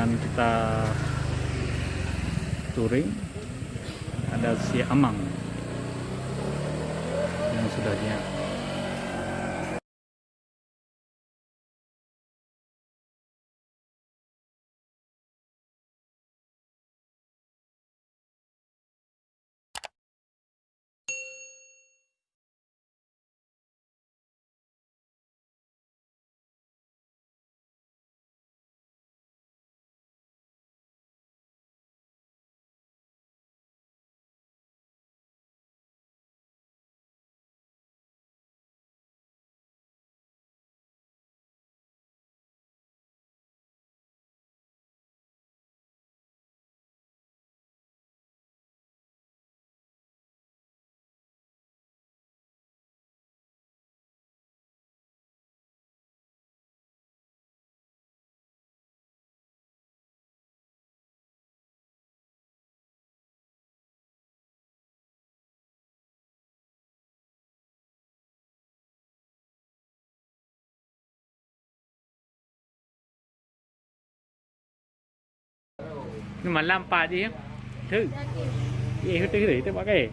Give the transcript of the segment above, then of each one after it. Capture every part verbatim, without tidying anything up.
Dan kita touring, ada si Amang yang sudah nyiap. Ni malam empat je, ya? Tu. Eh, tu, tu, tu pakai.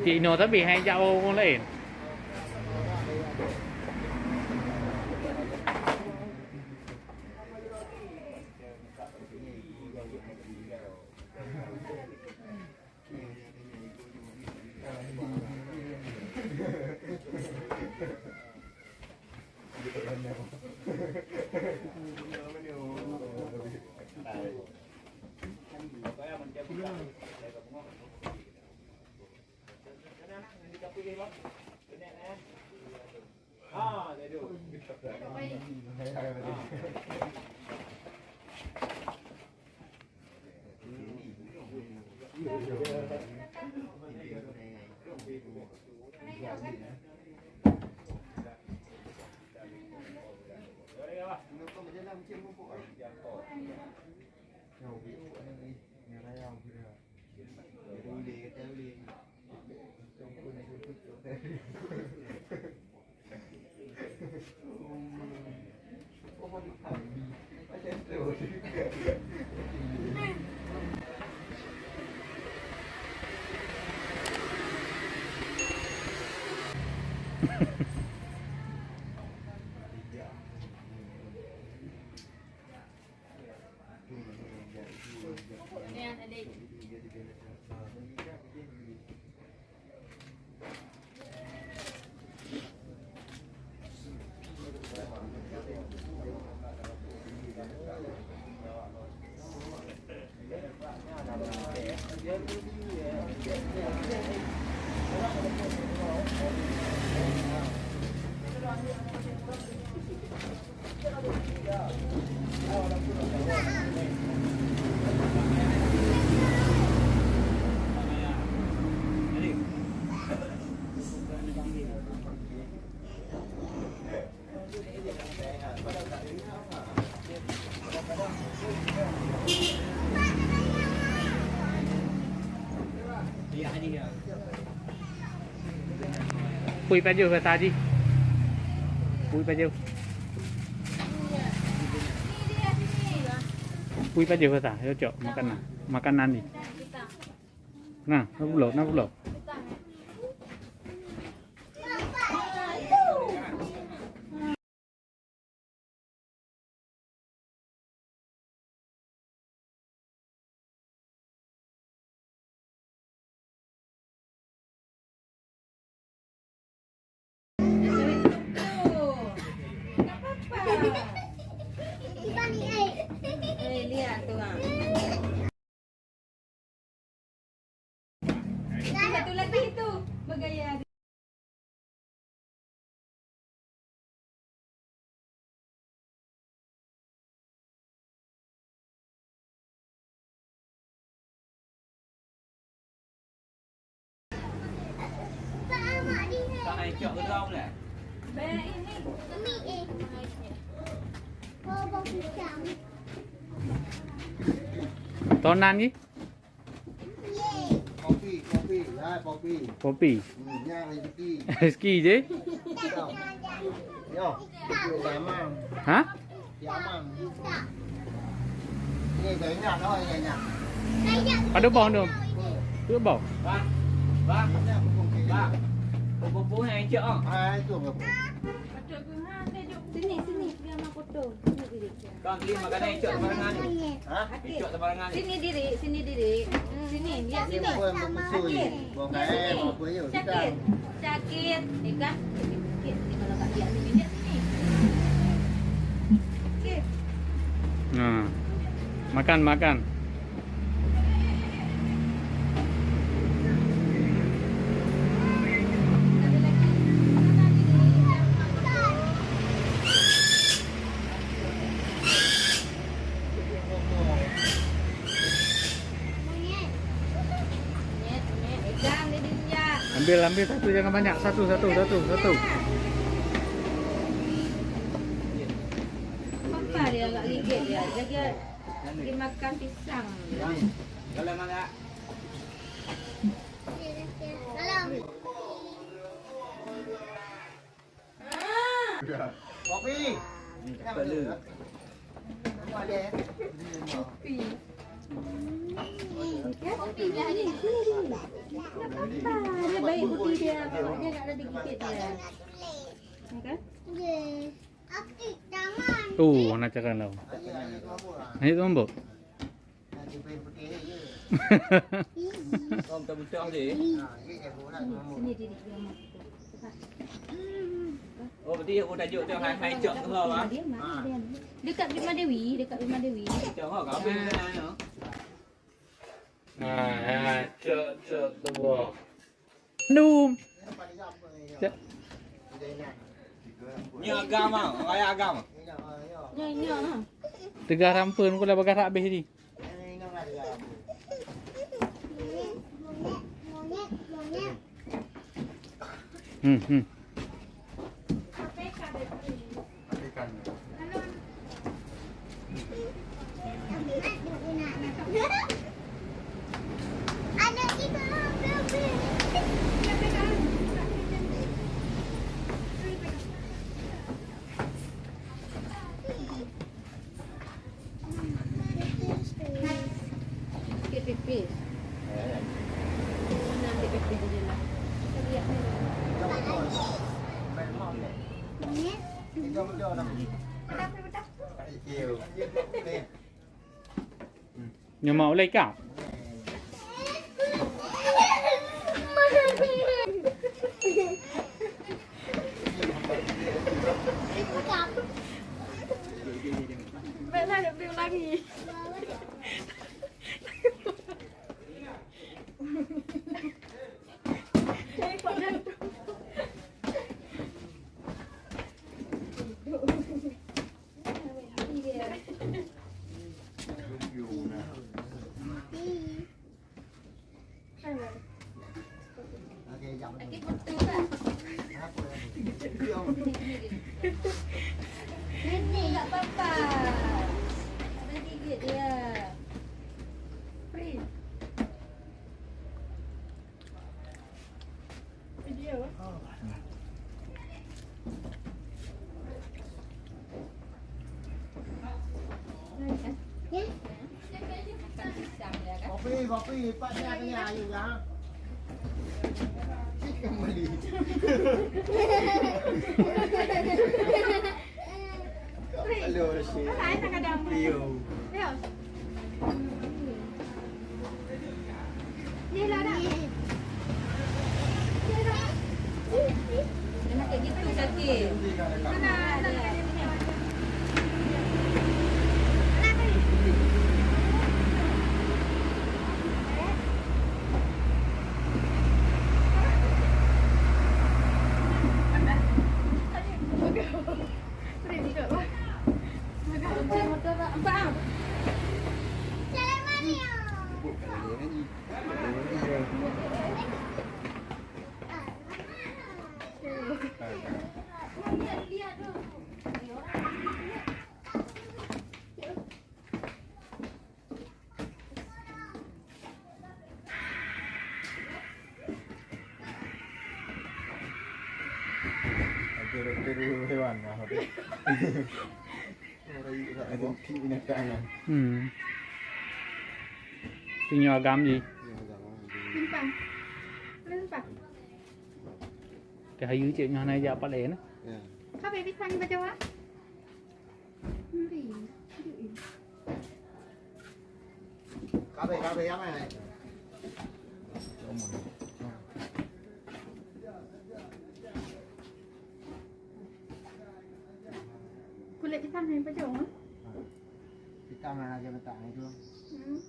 Cik Inoe sabe hai jak ureueng laén. Pui pajoh kata jih. Pui pajoh. Pui pajoh kata, cocok makanan. Makanan ni. Nah, na pulo, na pulo. Eh, lihat tu, ah. Satu lagi itu, bergaya. Tonan ni? Kopi, kopi, ya, kopi. Kopi. Hmm, ya, rezeki. Rezeki je? Yo. Yo. Yo, Amang. Ha? Ya, Amang. Ni, dah ingat, oh, ya, ya. Ada bawah tu. Tu bawah. Bang. Bang. Bang. Buku-buku yang cek, oh. Ah, itu buku. Sini, sini, biar mak foto. Sini diri. Kau beli makanan icok sembarangan ni. Ha? Icok sembarangan ni. Sini diri, sini diri. Sini, lihat sini. Sakit. Lihat sini. Sakit. Sakit. Ni kan? Sakit. Ni kalau tak lihat sini, lihat sini. Sakit. Nah. Makan, makan. Ambil, ambil satu, jangan banyak. Satu, satu, satu, satu. Apa dia agak gigit dia? Dia, dia, dia makan pisang. Kalau mana? Kopi. Kopi. Kopi dia ni. Dia baik budi dia. Dia tak ada digigit dia. Ya kan? Tu, anak cakap tau. Ayo tu mabuk. Kau buta-buta je. Sini diri dia. Oh, berarti aku tajuk tu hai, hai cok tu, ha? Dekat Bima Dewi, dekat Bima Dewi. Cok, ha, kau ambil sana, ya. Ha, ha, cok, cok tu. Num. Cok. Ni agam, ah, raya agam. Nya, nya, ha. Teuga rampun, aku dah bagarak habis ni. Hmm, hmm. Sikit pipih. Mana ambil pipih je lah. Kita lihat ni. Nyoe mak ulai kah? Baiklah, nak pergi ulangi. Ini tak apa-apa. Ada gigit dia. Free. Video. Kopi, kopi, pat dia kena ayu lah. Cik kembali. Halo, Rashid. Hai, tak ada. Rio. Rio. Ni lah dah. Ni lah. Dia nak kayak gitu, sakit. Mana, mana? Hewan lah. Ada binatang kan. Hmm. Sinyo agam ji. Simpang. Simpang. Keu hayu cek nyoh na jak pat laén. Ya. Ka baby sang baca ah? Mari. Ka baby, ka baby, ya mai. Kulit pisang ni baca ah? Pisang mana aja betak itu. Hmm.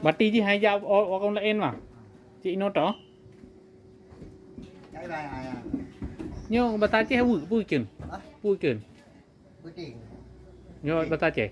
Bati jih hai jak o-, orang laén mah. Cik inoe to. Nyoe basa Aceh weuek, peue kheun? Peue kheun? Nyoe basa Aceh.